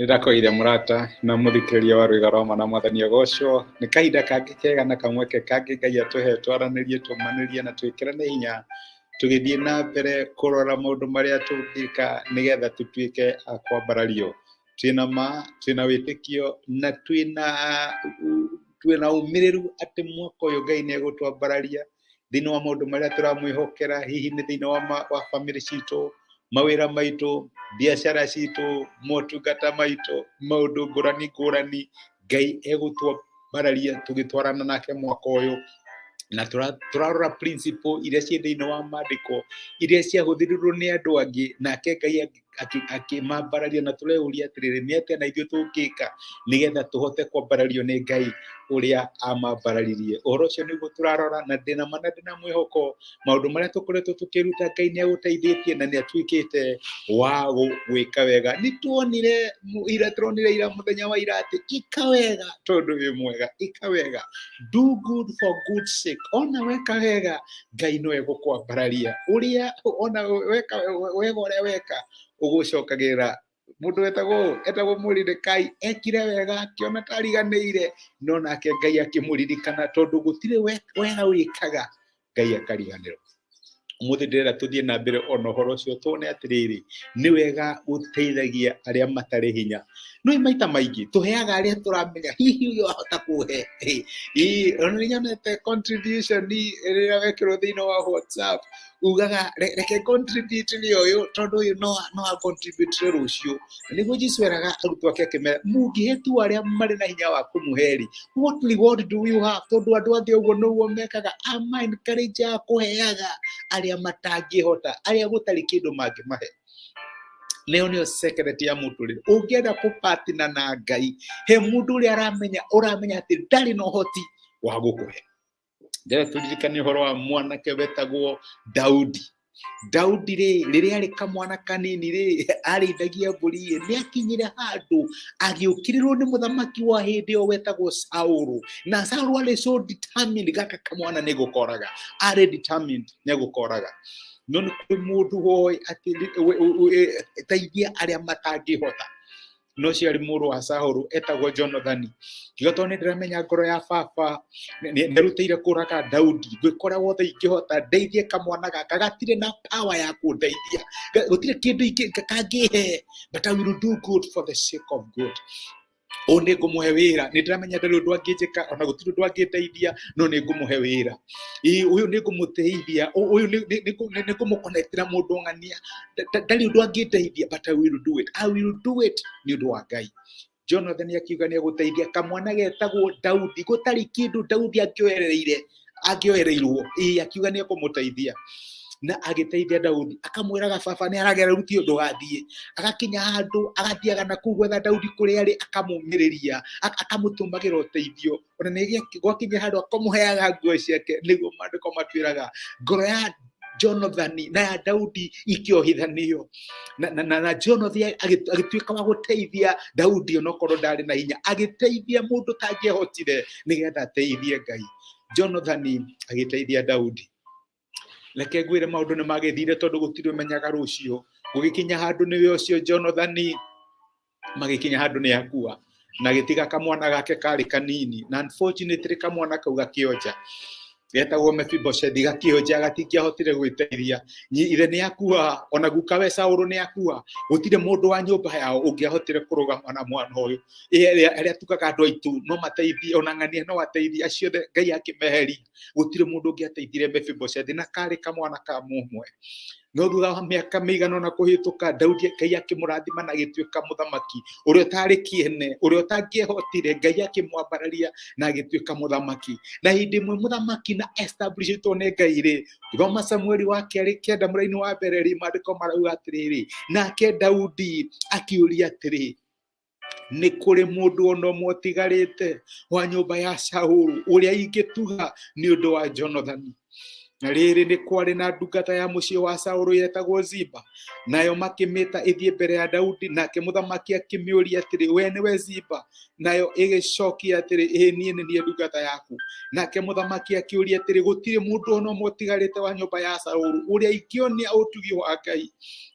Nĩndakwĩire mũrata na mũthikĩrĩria wa Rwĩga rwa Ma na Mwathani agocwo. Nĩ kahinda kangĩ kega na kamweke kangĩ Ngai atũhe twaranĩrie, tũmanĩrie na twĩkĩrane hinya tũgĩthiĩ na mbere kũrora maũndũ marĩa tũngĩka nĩgetha tũtuĩke a kwambarario. Twĩna ma, twĩna wĩtĩkio na twĩna ũmĩrĩru atĩ mwaka ũyũ Ngai nĩ egũtwambararia thĩinĩ wa maũndũ marĩa tũramwĩhokera, hihi nĩ thĩinĩ wa bamĩrĩ citũ, mawĩra maitũ, biacara citũ, motungata maitũ, maũndũ ngũrani ngũrani, Ngai egũtwambararia tũgĩtwarana nake mwaka ũyũ. Na tũrarora principle iria ciĩ thĩinĩ wa maandĩko iria ciahũthĩrirwo nĩ andũ angĩ, nake Ngai akĩmambararia, na tũreyũria atĩrĩrĩ, nĩ atĩa na ithuĩ tũngĩka nĩgetha tũhote kwambarario nĩ Ngai ũrĩa amambararirie. Ũhoro ũcio nĩguo tũrarora, na ndĩna ma na ndĩna mwĩhoko maũndũ marĩa tũkoretwo tũkĩruta Ngai nĩ agũteithĩtie na nĩ atuĩkĩte wa gwĩka wega. Nĩ tuonire ira, tũronire ira mũthenya wa ira atĩ ĩka wega tondũ wĩ mwega, ĩka wega, do good for good sake. Ona weka wega Ngai no egũkwambararia, ũrĩa ona weka wega ũrĩa weka ũgũcokagĩrĩra. Mũndũ etagwo Moridekai ekire wega akĩona ta ariganĩire, no nake Ngai akĩmũririkana, tondũ gũtirĩ wega wĩkaga Ngai akariganĩrwo. Ũmũthĩ ndĩrenda tũthiĩ na mbere ona ũhoro ũcio, tuone atĩrĩrĩ, nĩ wega gũteithagia arĩa matarĩ hinya. No maita maingĩ tũheaga arĩa tũramenya hihi ũyũ ahota kũhe. Ona nĩ nyonete contribution rĩrĩa wekĩrwo thĩinĩ wa WhatsApp, ugaga reke contribute nĩ ũyũ tondũ ũyũ no a contribute rũciũ. Na nĩguo Jesũ eraga arutwo ake akĩmera, mũngĩhe tu arĩa marĩ na hinya wa kũmũhe-rĩ, what reward do you have? Tondũ andũ a thĩ ũguo noguo mekaga, ama encourage kũheaga arĩa matangĩhota, arĩa gũtarĩ kĩndũ mangĩmahe. Nĩyo nĩyo secret ya mũtũrĩre. Ũngĩenda kũpatina na Ngai, he mũndũ ũrĩa ũramenya atĩ ndarĩ na ũhoti wa gũkũhe. Ndĩrenda tũririkane ũhoro wa mwanake wetagwo Daudi. Daudi rĩ, rĩrĩa arĩ kamwana kanini rĩ, arĩithagia mbũri rĩ, nĩ akinyire handũ agĩũkĩrĩrwo nĩ mũthamaki wa hĩndĩ ĩyo wetagwo Saũlũ. Na Saũlũ arĩ so determined, gaka kamwana nĩ gũkoraga, arĩ determined nĩ gũkoraga. No nĩ kũrĩ mũndũ woĩ atĩ teithia arĩa matangĩhota. No ũcio arĩ mũrũ wa Saũlũ etagwo Jonathani. Kiuga tondũ nĩ ndĩramenya ngoro ya baba nĩrutĩire kũraga Daudi, ngwĩka ũrĩa wothe ingĩhota ndeithie kamwana gaka, gatirĩ na power ya kũndeithia, gũtirĩ kĩndũ kangĩhe, but I will do good for the sake of God. Ũũ nĩ ngũmũhe wĩra, nĩ ndĩramenya ndarĩ ũndũ angĩnjĩka, ona gũtirĩ ũndũ angĩndeithia, no nĩ ngũmũhe wĩra. Ũyũ nĩ ngũmũteithia, ũyũ nĩ ngũmũconnectĩra mũndũ ng'ania, ndarĩ ũndũ angĩndeithia, but I will do it. I will do it nĩ ũndũ wa Ngai. Jonathan akiuga nĩ egũteithia kamwana getagwo Daudi, gũtarĩ kĩndũ Daudi angĩoereirwo, akiuga nĩ ekũmũteithia. Na agĩteithia Daudi, akamwĩraga baba nĩ aragera ruti ndũgathiĩ. Agakinya handũ agathiaga na kũu gwetha Daudi kũrĩa arĩ, akamũmĩrĩria, akamũtũmagĩra ũteithio. Ona nĩ gwakinya handũ akamũheaga nguo ciake, nĩguo maandĩko matwĩraga ngoro ya Jonathan na ya Daudi ikĩohithanio. Na Jonathan agĩtuĩka wa gũteithia Daudi onokorwo ndarĩ na hinya, agĩteithia mũndũ tangĩahotire nĩgetha ateithie Ngai. Jonathan agĩteithia Daudi. Reke ngwĩre maũndũ nĩ magĩthire tondũ gũtirĩ ũmenyaga rũciũ. Gũgĩkinya handũ nĩwe ũcio Jonathan magĩkinya handũ nĩ akua, na gĩtiga kamwana gake karĩ kanini, na unfortunately kamwana kau gakĩonja, getagwo Mephibosheth, gakĩonja, gatingĩahotire gwĩteithia. Ithe nĩ akua, ona gukawe Saũlũ nĩ akua, gũtirĩ mũndũ wa nyũmba yao ũngĩahotire kũrũgama na mwana ũyũ. Arĩa tugaga andũ aitũ no mateithie, ona ng'ania no ateithie, acio othe Ngai akĩmeheria, gũtirĩ mũndũ ũngĩateithire Mephibosheth, na karĩ kamwana ka mũmwe. No thutha wa mĩaka mĩigana ũna kũhĩtũka, Daudi Ngai akĩmũrathima na agĩtuĩka mũthamaki ũrĩa ũtarĩ kĩene, ũrĩa ũtangĩehotire, Ngai akĩmwambararia na agĩtuĩka mũthamaki. Na hĩndĩ ĩmwe mũthamaki na establishĩtwo nĩ Ngai rĩ, thoma Samueli wa kerĩ kenda mũraini wa mbere rĩ, maandĩko marauga atĩrĩrĩ, nake Daudi akĩũria atĩrĩ, nĩ kũrĩ mũndũ ona ũmwe ũtigarĩte wa nyũmba ya Saũlũ ũrĩa ingĩtuga nĩ ũndũ wa Jonathani? Na rĩrĩ, nĩ kwarĩ na ndungata ya mũciĩ wa Saũlũ yetagwo Ziba, nayo makĩmĩta ĩthiĩ mbere ya Daudi. Nake mũthamaki akĩmĩũria atĩrĩ, we nĩwe Ziba? Nayo ĩgĩcokia atĩrĩ, ĩĩ niĩ nĩ niĩ ndungata yaku. Nake mũthamaki akĩũria atĩrĩ, gũtirĩ mũndũ ona ũmwe ũtigarĩte wa nyũmba ya Saũlũ ũrĩa ingĩonia ũtugi wa Ngai?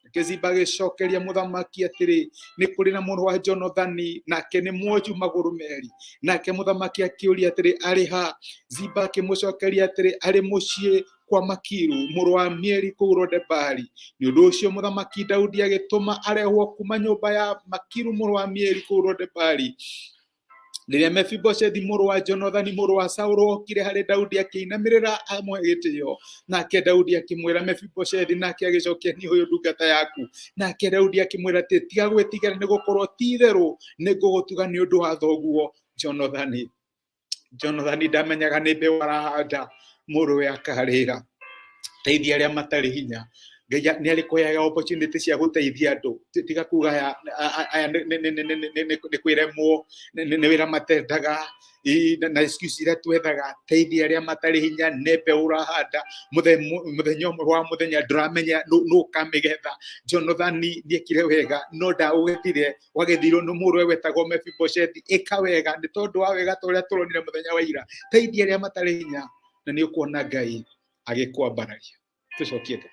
Nake Ziba agĩcokeria mũthamaki atĩrĩ, nĩ kũrĩ na mũrũ wa Jonathani, nake nĩ mwonju magũrũ merĩ. Nake mũthamaki akĩũria atĩrĩ, arĩ ha? Ziba akĩmũcokeria atĩrĩ, arĩ mũciĩ kwa Makiru mũrũ wa Amieli kũu Lodebari. Nĩ ũndũ ũcio mũthamaki Daudi agĩtũma arehwo kuma nyũmba ya Makiru mũrũ wa Amieli kũu Lodebari. Rĩrĩa Mefiboshethi mũrũ wa Jonathani mũrũ wa Saũlũ okire harĩ Daudi, akĩinamĩrĩra amũhe gĩtĩo. Nake Daudi akĩmwĩra Mefiboshethi, nake agĩcokia, niĩ ũyũ ndungata yaku. Nake Daudi akĩmwĩra atĩ, tiga gwĩtigĩra, nĩ gũkorwo ti-itherũ nĩngũgũtuga nĩ ũndũ wa thoguo Jonathani. Jonathani ndamenyaga nĩ mbeũ arahanda, mũrũwe akarĩra. Teithia arĩa matarĩ hinya. Ngai nĩ arĩ kũheaga opportunity cia gũteithia andũ. Tiga kuga aya aya nĩ kwĩremwo, nĩ wĩra matendaga, na excuse iria twethaga. Teithia arĩa matarĩ hinya, nĩ mbeũ ũrahanda. Mũthenya ũmwe wa mũthenya ndũramenya nũ ũkamĩgetha. Jonathani nĩekire wega, no ndaũgethire, wagethirwo nĩ mũrũwe wetagwo Mefiboshethi. Ĩka wega nĩ tondũ wa wega ta ũrĩa tũronire mũthenya wa ira. Teithia arĩa matarĩ hinya, na nĩ ũkuona Ngai agĩkwambararia. Tũcokie ngatho.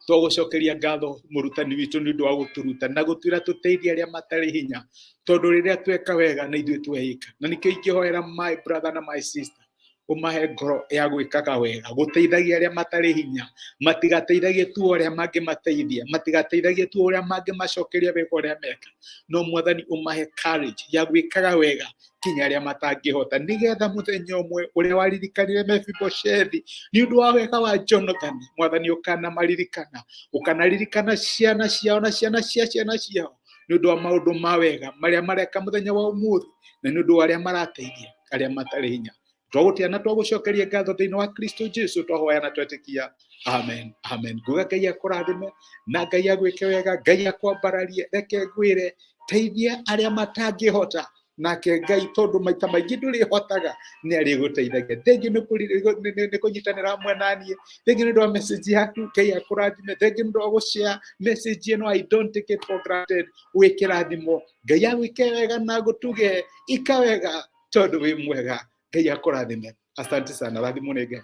Twagũcokeria ngatho mũrutani witũ nĩ ũndũ wa gũtũruta na gũtwĩra tũteithie arĩa matarĩ hinya, tondũ rĩrĩa tweka wega na ithuĩ tweĩka. Na nĩkĩo ingĩhoera my brother na my sister, ũmahe ngoro ya gwĩkaga wega, gũteithagia arĩa matarĩ hinya, matigateithagie tu ũrĩa mangĩmateithia, matigateithagie tu ũrĩa mangĩmacokeria wega ũrĩa meka, no Mwathani ũmahe courage ya gwĩkaga wega kinya arĩa matangĩhota, nĩgetha mũthenya ũmwe ũrĩa waririkanire Mefiboshethi nĩ ũndũ wa wega wa Jonathan, Mwathani ũkanamaririkana, ũkanaririkana ciana ciao na ciana cia ciana ciao nĩ ũndũ wa maũndũ ma wega marĩa mareka mũthenya wa ũmũthĩ, na nĩ ũndũ wa arĩa marateithia arĩa matarĩ hinya. Twagũtĩa na twagũcokeria ngatho thĩinĩ wa Kristo Jesu, twahoya na twetĩkia, amen, amen. Nguga Ngai akũrathime na Ngai agwĩke wega, Ngai akwambararie. Reke ngwĩre, teithia arĩa matangĩhota, nake Ngai tondũ maita maingĩ ndũrĩhotaga nĩ arĩgũteithagia. Thengiũ nĩ kũnyitanĩra hamwe na niĩ, thengiũ nĩ ũndũ wa message yaku, Ngai akũrathime. Thengiũ nĩ ũndũ wa gũshare message ĩno, I don't take it for granted. Wĩ kĩrathimo, Ngai agwĩke wega na gũtuge, ika wega tondũ wĩ mwega. Ngai akũrathime. Asante sana, rathimwo nĩ Ngai.